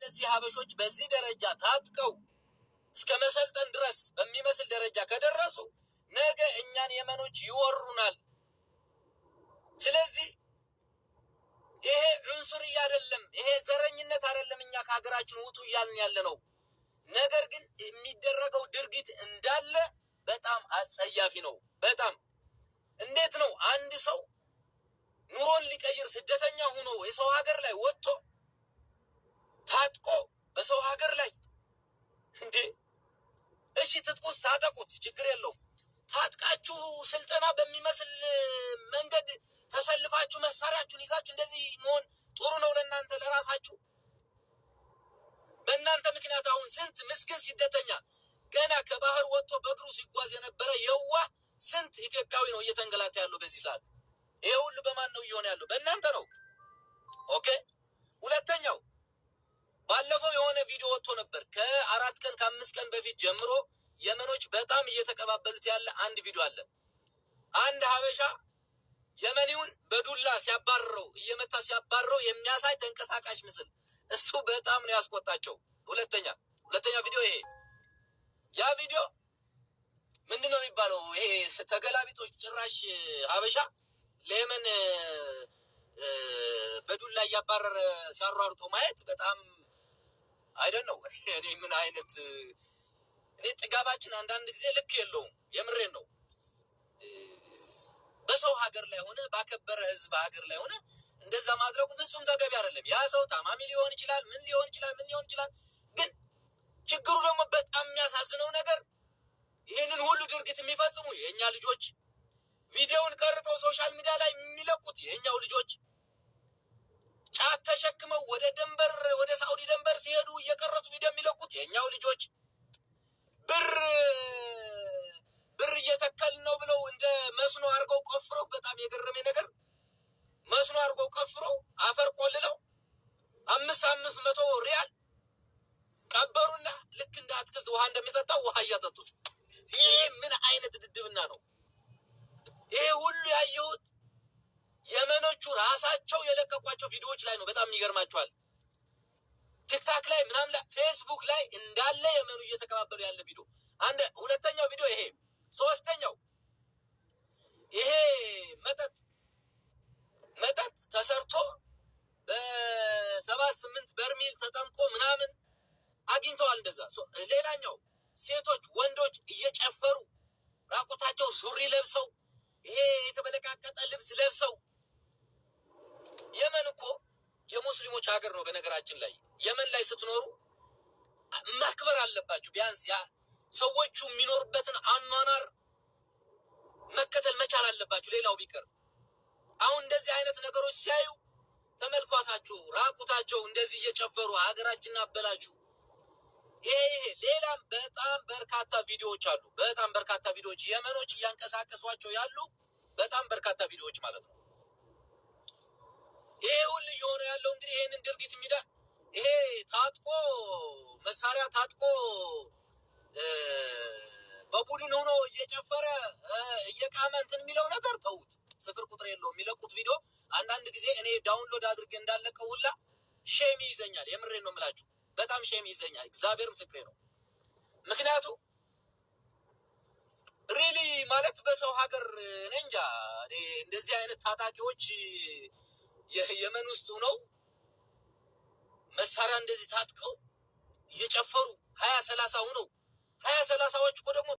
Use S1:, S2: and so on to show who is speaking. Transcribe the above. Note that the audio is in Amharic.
S1: እነዚህ ሀበሾች በዚህ ደረጃ ታጥቀው እስከ መሰልጠን ድረስ በሚመስል ደረጃ ከደረሱ ነገ እኛን የመኖች ይወሩናል። ስለዚህ ይሄ ዑንሱርያ አይደለም፣ ይሄ ዘረኝነት አይደለም። እኛ ከሀገራችን ውጡ እያልን ያለ ነው። ነገር ግን የሚደረገው ድርጊት እንዳለ በጣም አጸያፊ ነው። በጣም እንዴት ነው አንድ ሰው ኑሮን ሊቀይር ስደተኛ ሆኖ የሰው ሀገር ላይ ወጥቶ ታጥቆ በሰው ሀገር ላይ እንዴ? እሺ ትጥቁስ ታጠቁት፣ ችግር የለውም። ታጥቃችሁ ስልጠና በሚመስል መንገድ ተሰልፋችሁ መሳሪያችሁን ይዛችሁ እንደዚህ መሆን ጥሩ ነው ለእናንተ ለራሳችሁ? በእናንተ ምክንያት አሁን ስንት ምስኪን ስደተኛ ገና ከባህር ወጥቶ በእግሩ ሲጓዝ የነበረ የዋህ ስንት ኢትዮጵያዊ ነው እየተንገላታ ያለው በዚህ ሰዓት። ይሄ ሁሉ በማን ነው እየሆነ ያለው? በእናንተ ነው። Okay። ሁለተኛው ባለፈው የሆነ ቪዲዮ ወጥቶ ነበር ከ4 ቀን ከ5 ቀን በፊት ጀምሮ የመኖች በጣም እየተቀባበሉት ያለ አንድ ቪዲዮ አለ። አንድ ሀበሻ የመኒውን በዱላ ሲያባርረው፣ እየመታ ሲያባርረው የሚያሳይ ተንቀሳቃሽ ምስል፣ እሱ በጣም ነው ያስቆጣቸው። ሁለተኛ ቪዲዮ ይሄ ያ ቪዲዮ ምንድን ነው የሚባለው? ይሄ ተገላቢጦሽ ጭራሽ ሀበሻ ለየመን በዱላ እያባረረ ሲያሯርጦ ማየት በጣም አይደን ነው። እኔ ምን አይነት እኔ ጥጋባችን አንዳንድ ጊዜ ልክ የለውም። የምሬን ነው። በሰው ሀገር ላይ ሆነ፣ ባከበረ ህዝብ ሀገር ላይ ሆነ እንደዛ ማድረጉ ፍጹም ተገቢ አይደለም። ያ ሰው ታማሚ ሊሆን ይችላል፣ ምን ሊሆን ይችላል፣ ምን ሊሆን ይችላል። ግን ችግሩ ደግሞ በጣም የሚያሳዝነው ነገር ይህንን ሁሉ ድርጊት የሚፈጽሙ የእኛ ልጆች፣ ቪዲዮውን ቀርጸው social media ላይ የሚለቁት የእኛው ልጆች፣ ጫት ተሸክመው ወደ ደንበር፣ ወደ ሳኡዲ ደንበር ሲሄዱ እየቀረጹ ቪዲዮ የሚለቁት የእኛው ልጆች፣ ብር እየተከልን ነው ብለው እንደ መስኖ አድርገው ቆፍረው፣ በጣም የገረመኝ ነገር መስኖ አድርገው ቆፍረው አፈር ቆልለው 500 ሪያል ቀበሩና ልክ እንደ አትክልት ውሃ እንደሚጠጣው ውሃ እያጠጡት። ይሄ ምን አይነት ድድብና ነው? ይሄ ሁሉ ያየሁት የመኖቹ ራሳቸው የለቀቋቸው ቪዲዮዎች ላይ ነው። በጣም ይገርማቸዋል። TikTok ላይ ምናምን ላይ፣ ፌስቡክ ላይ እንዳለ የመኑ እየተቀባበሉ ያለ ቪዲዮ አንድ። ሁለተኛው ቪዲዮ ይሄ፣ ሶስተኛው ይሄ መጠጥ ተሰርቶ በሰባት ስምንት በርሚል ተጠምቆ ምናምን አግኝተዋል። እንደዛ ሌላኛው ሴቶች ወንዶች እየጨፈሩ ራቁታቸው ሱሪ ለብሰው፣ ይሄ የተበለቃቀጠ ልብስ ለብሰው። የመን እኮ የሙስሊሞች ሀገር ነው። በነገራችን ላይ የመን ላይ ስትኖሩ ማክበር አለባችሁ። ቢያንስ ያ ሰዎቹ የሚኖሩበትን አኗኗር መከተል መቻል አለባችሁ። ሌላው ቢቀር አሁን እንደዚህ አይነት ነገሮች ሲያዩ ተመልኳታችሁ፣ ራቁታቸው እንደዚህ እየጨፈሩ ሀገራችንን አበላችሁ። ይሄ ሌላም በጣም በርካታ ቪዲዮዎች አሉ። በጣም በርካታ ቪዲዮዎች የመኖች እያንቀሳቀሷቸው ያሉ በጣም በርካታ ቪዲዮዎች ማለት ነው። ይሄ ሁሉ እየሆነ ያለው እንግዲህ ይሄንን ድርጊት ይሄ ታጥቆ፣ መሳሪያ ታጥቆ፣ በቡድን ሆኖ እየጨፈረ እየቃመ እንትን የሚለው ነገር ተዉት፣ ስፍር ቁጥር የለውም። የሚለቁት ቪዲዮ አንዳንድ ጊዜ እኔ download አድርጌ እንዳለቀው ሁላ shame ይይዘኛል። የምሬን ነው የምላችሁ፣ በጣም shame ይይዘኛል። እግዚአብሔር ምስክሬ ነው። ምክንያቱ really ማለት በሰው ሀገር እኔ እንጃ፣ እኔ እንደዚህ አይነት ታጣቂዎች የመን ውስጥ ሆነው መሳሪያ እንደዚህ ታጥቀው እየጨፈሩ 20 30 ሆነው፣ 20 30ዎች እኮ ደግሞ